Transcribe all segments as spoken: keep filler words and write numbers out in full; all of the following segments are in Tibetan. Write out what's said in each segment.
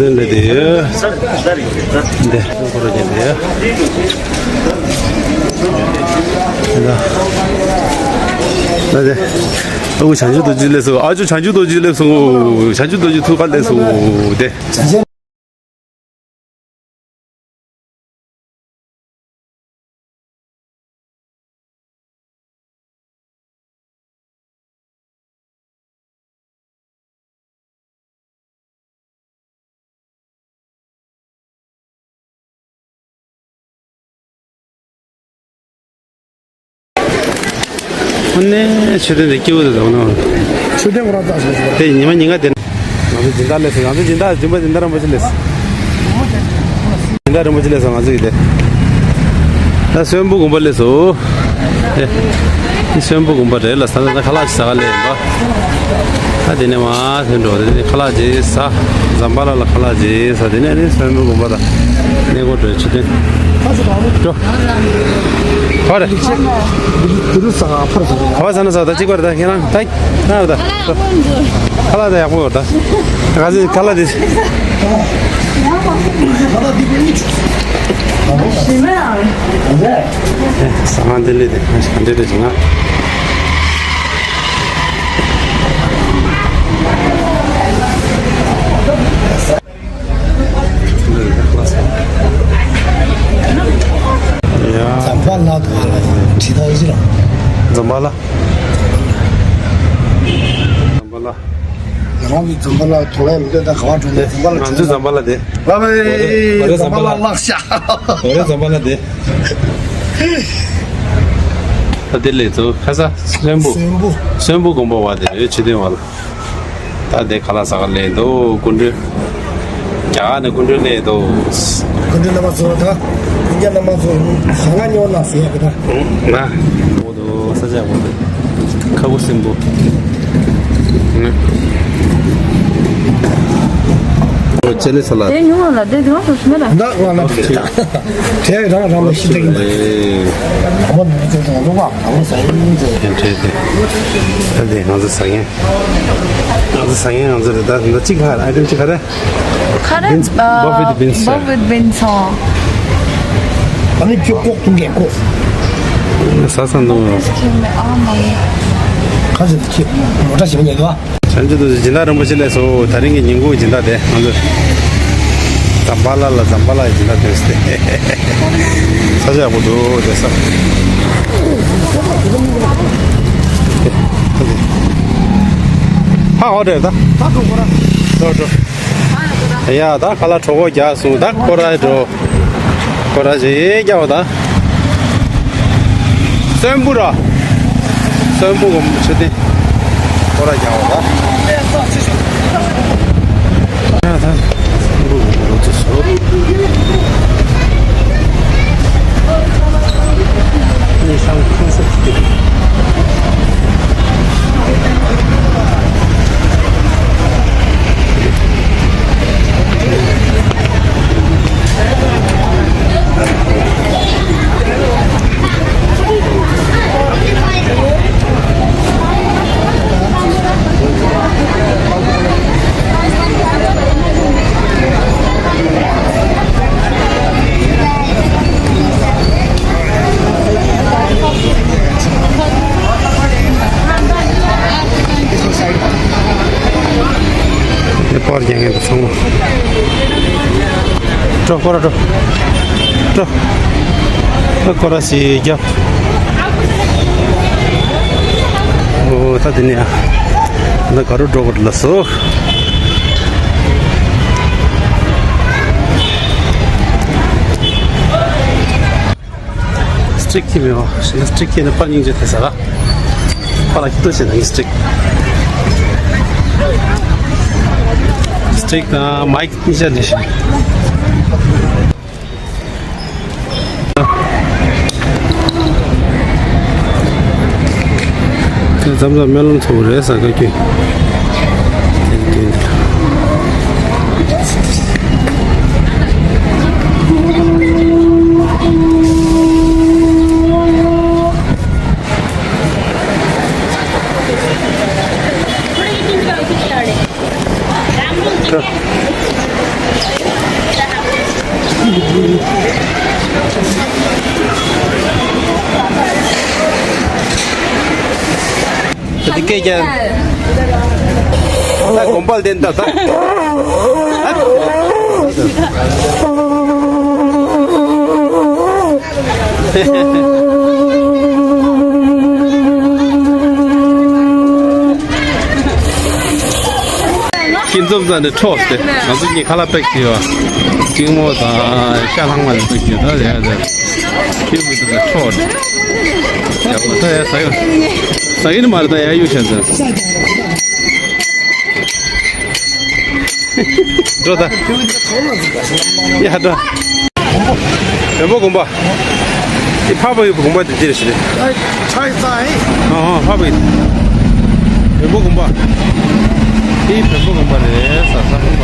དེ་ལས་དེ་ཡོད། འདི་ཁོ་ར་ཅན་དེ་ཡོད། ད་དེ་ཨོ་བྱང་ཆུབ་རྡོ་རྗེ་སླེབས་སོང་། ཨ་ཅོ་བྱང་ཆུབ་རྡོ་རྗེ་སླེབས་སོང་། བྱང་ཆུབ་རྡོ་རྗེ་ཐུགས་ཁ་སླེབས་སོང་། དེ། ཨ་ནི་མཆོད་རྟེན་དེ་སྐྱིད་པོ་དེ་འདུག་ན། མཆོད་རྟེན་ཁོ་རང་བཙགས་སོང་ཟེར་བ། དེ་ཉི་མ་ཉིན་ག་དེ། ང་ཚོ་སྦྱིན་བདག་སླེབས་སོང་། ང་ཚོ་སྦྱིན་བདག་སྦྱིན་པ་སྦྱིན་བདག་རིན་པོ་ཆེ་སླེབས་སོང་། སྦྱིན་བདག་རིན་པོ་ཆེ་སླེབས་སོང་། ང་ཚོ་གི་དེ། ད་གསོན་པོ་དགོན་པ་སླེབས་སོང་། ཨེ། འདི་གསོན་པོ་དགོན་པ་རེད་ལ། ས་ད་ད་ཁ་ལག་ཅིག་ཟ་ག་སླེབས་ཡིན་པ། ད་དེ་ནས་མར་ཐོན་འགྲོ། དེ་ནས་ཁ་ལག་ཅིག་ཟ། འཛམ་བྷ་ལ་ལ་ཁ་ལག་ཅིག་ཟ། དེ་ནས་ནི་གསོན་པོ་དགོན་པ་དང་གནས་སྐོར་འགྲོ་ཆུ་ཐོན་འགྲོ། ག་རེ། ག་བ་ས་ན་ས་ད་གཅིག་པ་རེད། ད་ཁྱེད་རང་ད་ན་རེད་ད། ཁ་ལག་ད་ཡག་པོ་ཡོད་ད། ག་ཚོད་ཁ་ལག་དེ། ས་ང་འདི་ལས་དེ་ག་འདྲ་འདྲ་བྱུང་ང་། ཡ། འཛམ་བྷ་ལ་དུ་བ་ལ་ཁྲི་ཐོག་ཅི་ར། འཛམ་བྷ་ལ། འཛམ་བྷ་ལ། ང་རང་གི་འཛམ་བྷ་ལ་དུ་བའི་མི་འདོད་ད་ག་བ་འགྲོ་ནས་འཛམ་བྷ་ལ། ང་ཚོའི་འཛམ་བྷ་ལ་དེ། ལ་བའི་འཛམ་བྷ་ལ་ལག་ཤ། འོ་རེ་འཛམ་བྷ་ལ་དེ། ད་དེ་ལས་ཚོ་ཁ་ས་གསོན་པོ། གསོན་པོ། གསོན་པོ་དགོན་པ་བ་དེ་རེད། ཆུ་ཐོན་བ་ལ། ད་དེ་ཁ་ལག་ཟ་ག་སླེབས་འདུག་སྐུ་མགྲོན། རྒྱ་གར་ནས་སྐུ་མགྲོན་སླེབས་འདུག་སྐུ་མགྲོན་རྣམ་པ་ཚོ་དང་། སྐུ་མགྲོན་རྣམ་པ་ཚོ་ཞག་ང་ཉོ་ན་ཟེར་ཡ་གི་ད། ན། འོ་དོ་ས་ཆ་འོ་དོ། ཁ་བུ་སིམ་པོ། ཨོ་ཅེ་ལེ་ས་ལ། དེ་ཉུང་བ་ལ་དེ་དེ་བ་སོ་སི་མེད་ལ། ད་ང་ལ་དེ་རང་རང་ལ་ཤི་ཐེག་ཡིན། ཨོ་ནི་ཅེ་ཏོ་ལོ་བ་ཨོ་ས་ཡིན་ཅེ། དེ་དེ་དེ་ང་ཚོ་ས་ཡིན། ང་ཚོ་ས་ཡིན། ང་ཚོ་རེ་ད་ད་ཅིག་ཁ་ཨ་དེ་ཅིག་ཁ་རེ། ཁ་རེ། Beans, ཨ། Buff with beans. Buff with beans. ཨ་ནི་ཁྱོད་ལྐོག་ཐུང་གས་ལྐོག་ཟ་ས་འདུག་ཁྱེད་མེད་ཨ་མ་ཡིན། ཁ་ཟེར་ཁྱེད་མོ་ཊ་ཞིག་མ་ཉལ་དུ་ཨ། བྱང་ཆུབ་ཏུ་སྦྱིན་བདག་རིན་པོ་ཆེ་ལས་སོ། ད་རིང་གི་ཉིན་གུང་སྦྱིན་བདག་དེ་ང་ཚོ་འཛམ་བྷ་ལ་ལ་འཛམ་བྷ་ལ་ཡི་སྦྱིན་བདག་དེ་ས་ཆ་ཡག་པོ་འདུག་དེ་ས། ཧ་ཧོ་དེ་ད་ཧ་གོ་གོ་ར་འགྲོ་འགྲོ། ཡ་ད་ཁ་ལག་གྲོད་ཁོག་རྒྱགས་སོང་། ད་སྐོར་ར་འགྲོ། སྐོར་ར་ཞིག་རྒྱག་པ་ད། གསོན་པོ་ར། གསོན་པོ་གོམ་ཆུ་ཏི། སྐོར་ར་རྒྱག་པ་ད། ཡ་ད། གསོན་པོ་གོམ་རོ་ཚོ་སོ། ནི་ཤང་ཁང་སོ་ཅི་ཏི། དེ་པར་རྒྱག་མཁན་དེ་ཚང་མ། འགྲོ་སྐོར་ར་འགྲོ། འགྲོ། ཨ་སྐོར་ར་ཞིག་རྒྱབ། ཨོ་ད་དེ་ནས་ཨ། ད་ག་རུ་འགྲོ་དགོས་ལ་སོ། སི་ཊིག་ཁྱེར་མེད་པ། སི་ཊིག་ཁྱེར་ན་པར་སྙིང་རྗེ་ཐེབས་ས་ར། པར་ལ་ཁྱི་ཏོ་བྱེད་ན་ཡིན་སི་ཊིག་སི་ཊིག་དང་མའིག་གཉིས་ཆ་འདི་བཞིན། ཁྱེད་མཚམས་མཚམས་སྨོན་ལམ་ཚོགས་རེད་ས་ཁ་ཁྱོད། དེ་དེ་འདི། ད་དེ་སྐད་རྒྱག་ད་དགོན་པ་ལ་བསྟན་ད་ད། ཁྱི་འཛོམས་ས་ནས་འཕྲོག་སྟེ་ང་ཚོ་གཉིས་ཁ་ལག་པེག་བྱས་པ། གཅིག་མོ་དང་ཤ་ལྷག་མ་ནས་པེག་བྱས་ད་ཡ་ད་ཁྱི་མོ་ད་འཕྲོག་སྟེ་ཡ་ད་ཡ་ཟ་གི་ཟ་གི་ནི་མ་རེད། ད་ཡ་གཡུག་བྱས་ད། འགྲོ་ད། ཡ་འགྲོ། བོན་པོ་དགོན་པ། འདི་འཕགས་པ་ཡུལ་དགོན་པ་འདི་འདིར་ཞིག་རེད། ཨ་ཨ་འཕགས་པ་ཡུལ། བོན་པོ་དགོན་པ། འདི་བོན་པོ་དགོན་པ་རེད། ས་ས་དགོན་པ།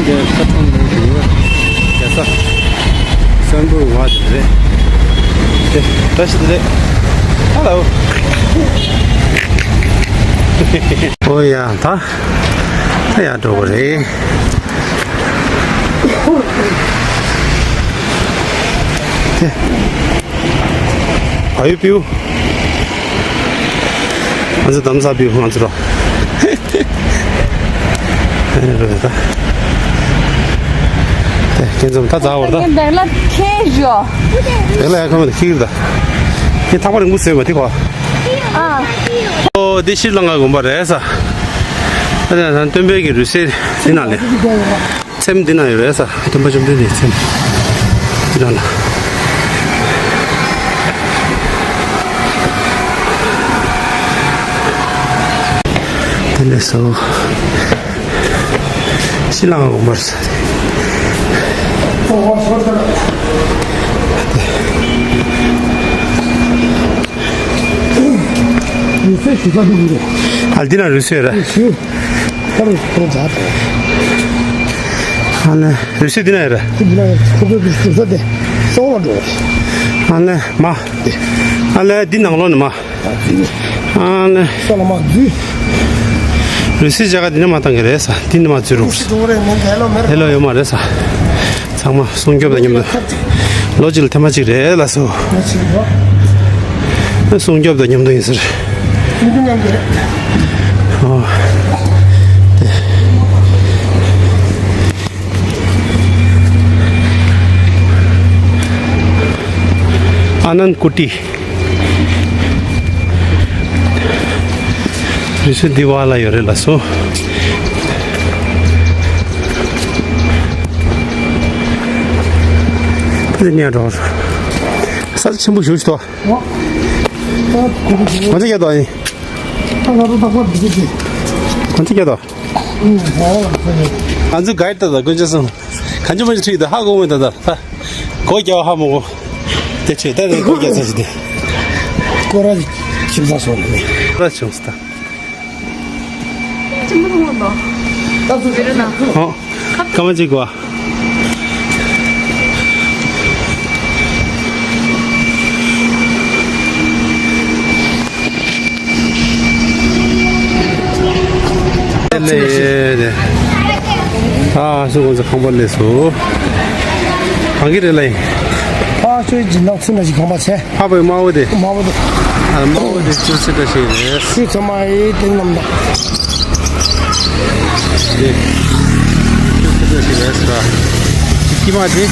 འདི་ས་ཁྲོམ་རེད། རྒྱལ་ས་གསོན་པོའི་ཝ་དེ་རེད། དེ་བཀྲ་ཤིས་བདེ་ལེགས། ཧ་ལོ། ཨོ་ཡ་ད། ད་ཡར་འགྲོ་གི་རེད། དེ། བལ་ཡུལ་པིའུ། ང་ཚོ་དམ་ས་པིའུ་ང་ཚོ་རོ། ཨེ་རོ་ད། དེ་ཁྱེད་ཚོ་ད་ཛ་བར་ད། ངས་བེག་ལ་ཁེ་ཞོ། བེག་ལ་ཡ་ཁ་མ་ད་ཁིར་ད། ཁྱེད་ཐག་པ་རིང་པོ་ཟེར་བ་དེ་གོ། ཨ། ཨོ་དེ་ཤྲི་ལང་ཀ་དགོན་པ་རེད་ས། ཨ་ནི་སྟོན་པའི་གི་རུས་སེ་དེ་ན་ལེ། ཚེམས་འདི་ན་ཡོད་རེད་ས། སྟོན་པ་བཅོམ་ལྡན་འདས་ཚེམས་འདི་ན་ལ། དེ་ལས་སོ། ཤྲི་ལང་ཀ་དགོན་པར་ས། རུས་སེ་ཞུ་ས་འདི་ཡིན་རེད། ཨ་འདི་ན་རུས་སེ་རེད། ཞུ། ཨ་ནི་རུས་སེ་འདི་ན་ཡོད་རེད། འདི་ན་ཡོད་ཁོ་ཁོ་གི་ཞུ་ས་དེ་སོང་ལ་འགྲོ། ཨ་ནི་མ། ཨ་ལས་འདི་ནང་ལོགས་ནས་མ། ཨ་ནི། ས་ལ་མ་འཛུལ། རུས་སེ་ཇ་ག་འདི་ན་མ་བཏང་གི་རེད་ས། འདི་ནས་མ་འཛུལ་རུག་ས། འགྲོ་རེད་མིན་དེ་ལོ་མེར། དེ་ལོ་ཡོད་མ་རེད་ས། ཚང་མ་སྲུང་སྐྱོབ་དང་མཉམ་དུ། ལོ་གཅིག་ལ་ཐེངས་མ་གཅིག་རེད་ལ་སོ། ང་གཅིག་རེད། སྲུང་སྐྱོབ་དང་མཉམ་དུ་ཡིན་ཟེར། སྲུང་སྐྱོབ་མཉམ་དུ་རེད། ཨོ། ཨ་ནན་ཀུ་ཏི། རི་སུ་འདི་བ་ལ་ཡོད་རེད་ལ་སོ། ཕ་དེ་ནས་འགྲོ། ས་ཆེན་པོ་ཞིག་ཏོ། ང་ཚོ་སྐྱེ་དོ་ཡིན། ང་ཚོ་སྐྱེ་དོ། ང་ཚོ་གའི་ད་ད་དཀོན་མཆོག་གསུམ། གང་ཅི་མ་ཅི་ཁྲིད་ད་ཧ་གོ་མོ་ད་ད་ད། གོ་རྒྱ་ཧ་མོ་གོ། དེ་ཁྲིད་ད་དེ་གོ་རྒྱ་ཚ་ཞིག་དེ། ཀོ་ར་ཁྱིམ་ཚང་སོང་ནས། ཀོ་ར་བྱུང་སྟ། ཅི་མོ་མོ་ནོ། ད་ཚོ་རེ་རེ་ན། ཧོ། ཀ་མ་ཅི་གོ། ལེ་ལེ། ཨ་སུ་ཀོང་ས་ཁང་པ་ལས་སོ། གང་གི་རེད་ལེ། ཨ་ཁྱོད་ཀྱི་ནག་ཚུན་ལ་ཞིག་ཁང་པ་ཆེ། ཕ་བའི་དམར་པོ་དེ། དམར་པོ་དེ། ཨ་དམར་པོ་དེ་ཅུ་སི་ཏ་ཞིག་རེད། ཤི་ཚོ་མ་ཡི་ཏིང་ནམ་ད། དེ། ཅུ་སི་ཏ་ཞིག་རེད་ཟེར། ཀི་མ་དེ།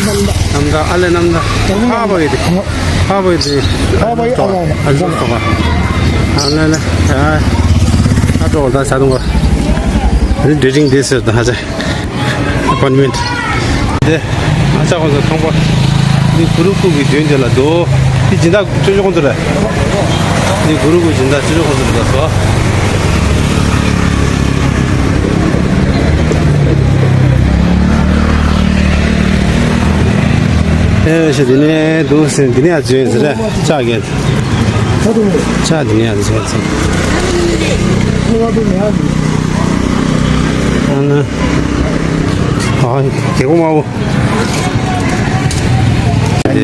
ནམ་ད། ནམ་ད་ཨ་ལེ་ནམ་ད། ཕ་བའི་དེ། ཧ་བའི་དེ། ཧ་བའི་ཨ་ལ་ཨ་ལ་ཨ་ལ་ཨ་ལ་ཨ་ལ་ཨ་ལ་ཨ་འགྲོ་ད་ས་དུང་བ་རི་འདྲེ་རིང་དེ་ཟེར་ད་ཧ་ཅང་ཨ་པར་མེན་ཊི་དེ་ཨ་ཅག་ཁོང་ཚོ་ཁང་པ་འདི་གུ་རུ་ཀུ་གི་མདུན་དེ་ལ་འདུག་འདི་སྦྱིན་བདག་ཅོ་ཅོ་ཁོང་ཚོ་རེད། འདི་གུ་རུ་ཀུ་སྦྱིན་བདག་ཅོ་ཅོ་ཁོང་ཚོ་རེད་ད་སོ། ཨེ་ཤེས་འདི་ནས་འདུག་ཟེར་འདི་ནས་ཡར་འཛུལ་ཡིན་ཟེར་རེད་ལྕགས་གས། ལྕགས་འདི་ནས་ཡར་འཛུལ་ཡིན་ཟེར། ཨ་ནི། ཨ་རྒྱལ་པོ་དམར་པོ། ཨེ་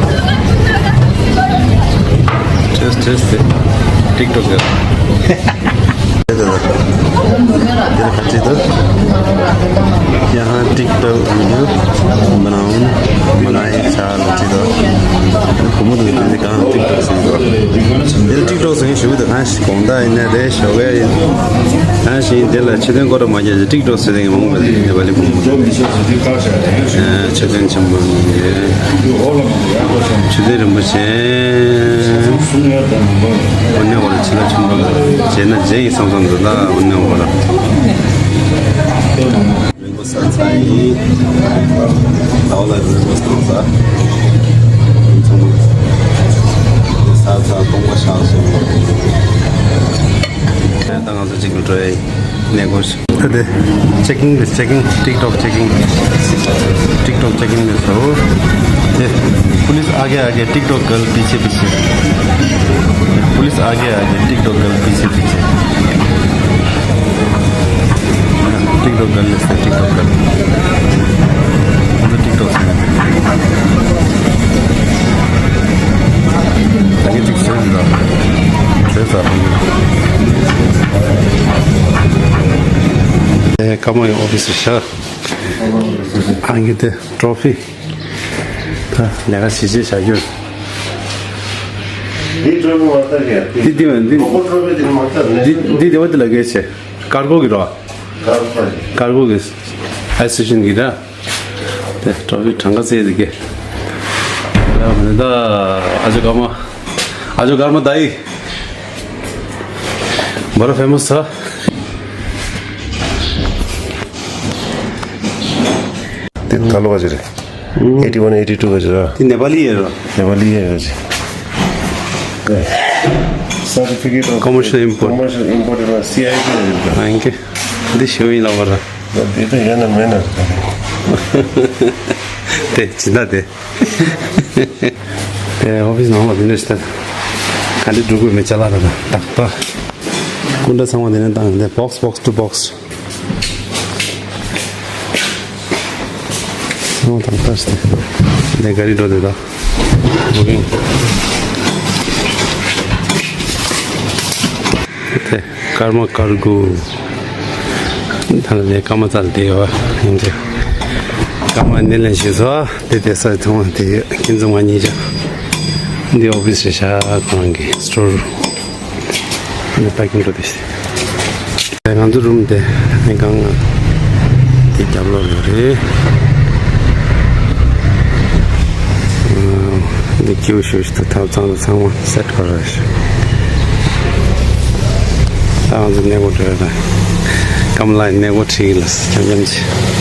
Test, test. TikTok. ये तो, ये तो खर्चे तो। यहाँ TikTok video बनाउन मलाई चाल चितो। कुमुद गति से कहाँ TikTok से। ये TikTok से शुरू तो कहाँ कौन था इन्हें रेश हो गया। हाँ शी दिल अच्छे दिन को तो मजे से TikTok से देंगे मम्मी ने वाली कुमुद। अच्छे दिन चंबल। ཆུ་ཚོད་རིན་པོ་ཆེ། འོ་ནས་འོ་ལ་ཕྱི་ལ་ཆུ་མོ་ལ་བྱས་ན་རྗེས་ཡིན་བསམ་བསམ་འདུག་ལ། འོ་ནས་འོ་ལ། རིན་པོ་ས་ཚ་ཡིན། ཟླ་བ་ལ་རིན་པོ་ས་ཚ། ཚང་མ་ས་ཚ་སྟོང་པ་ཆགས་སོང་། ད་ང་ཚོ་གཅིག་ལ་འགྲོ་ཡ་ཡིན། གནས་སྐོར་ཞིག་ད་དེ། Checking this, checking, TikTok checking. TikTok checking this, oh. ये, पुलिस आगे आगे, TikTok गर्ल पीछे पीछे। पुलिस आगे आगे, TikTok गर्ल पीछे पीछे। TikTok गर्ल, इससे TikTok गर्ल। TikTok से। आगे TikTok से। ཁ་མོ་ཡི་ཨོ་ཕི་སི་ཤར། ཨང་ཀི་ཏེ་ཊོ་ཕི། ད་ལས་ཀ་བྱེད་བྱེད་བྱ་རྒྱུ། འདི་ཊོ་ཕི་མ་ལྟ་གི་ཡ། འདི་འདི་མ་འདི། ཁོ་ཊོ་ཕི་འདི་མ་ལྟ་ནས། འདི་འདི་དེ་བ་དེ་ལ་གས་བྱེད། ཀར་གོ་གི་རོ། ཀར་གོ་གི། ཨའི་སི་ཊེ་ཤན་གི་ར། དེ་ཊོ་ཕི་གྲངས་ཀ་བཙལ་དེ་གས། ད་ཨ་ཅོ་ཀརྨ། ཨ་ཅོ་ཀརྨ་ད་ཡིག། What a famous, sir. དེ་ད་ལོ་ག་ཅི་རེད། ཨེ་ཊི་ཝན་ཨེ་ཊི་ཊུ་ག་ཅི་རེད། དེ་ནེ་པ་ལི་ཡིན་རོ། ནེ་པ་ལི་ཡིན་རོ་ཅི། Certificate of Commercial Import. Commercial Import ཡིན་ན་སི་ཨའི་པི་ཡིན་རོ། ཨ་ཡིན་གི། འདི་ཞུ་ཡིན་ལ་བ་ར། འདི་ད་ཡོད་ན་མེད་ན་རེད། དེ་ཇི་འདྲ་དེ། དེ་ཨོ་ཕི་སི་ནང་ལ་འདི་འདྲ་ཞིག་ད། ག་འདྲ་འགྲོ་དགོས་མེད་ཅ་ལག་ར་ད་དག་པ། སྐུ་འདྲ་ཚང་མ་འདི་ནས་བཏང་། འདི་བོག་སི་བོག་སི་ཊུ་བོག་སི། ཚང་མ་དག་པ་ཞིག་ད། འདི་ག་རེ་འགྲོ་དེ་ད། བུ་ཀིང་། དེ་ཀརྨ་ཀར་གུ། ད་ལ་ནས་ཀརྨ་རྩལ་དེ་ཡོད་ཡིན་གྱི། ཀརྨ་སྣེ་ལེན་བྱེད་ས་དེ་དེ་ས་ཚང་མ་དེ་ཁྱིམ་ཚང་མ་གཉིས་ཀྱང་། འདི་ཨོ་ཕི་སི་རེད་ཤག་ཁོ་རང་གི་སི་ཊོར། འདི་པེ་ཀིང་འགྲོ་དེ་ཤི། ང་ཚོ་རུམ་དེ་ནས་གང་དེ་རྒྱབ་ལོགས་ཡོད་རེད། འདི་ཀེའུ་ཞུ་ཞིག་ཏུ་ཐབ་ཚང་དུ་ཚང་མ་སེ་ཊི་གོ་ར་ཞིག་ད་ང་ཚོ་གནས་སྒོ་འགྲོ་ཡ་ད། ཀམ་ལའི་གནས་སྒོ་ཁྲིད་ལ་འཆམ་འཆམ་ཅིག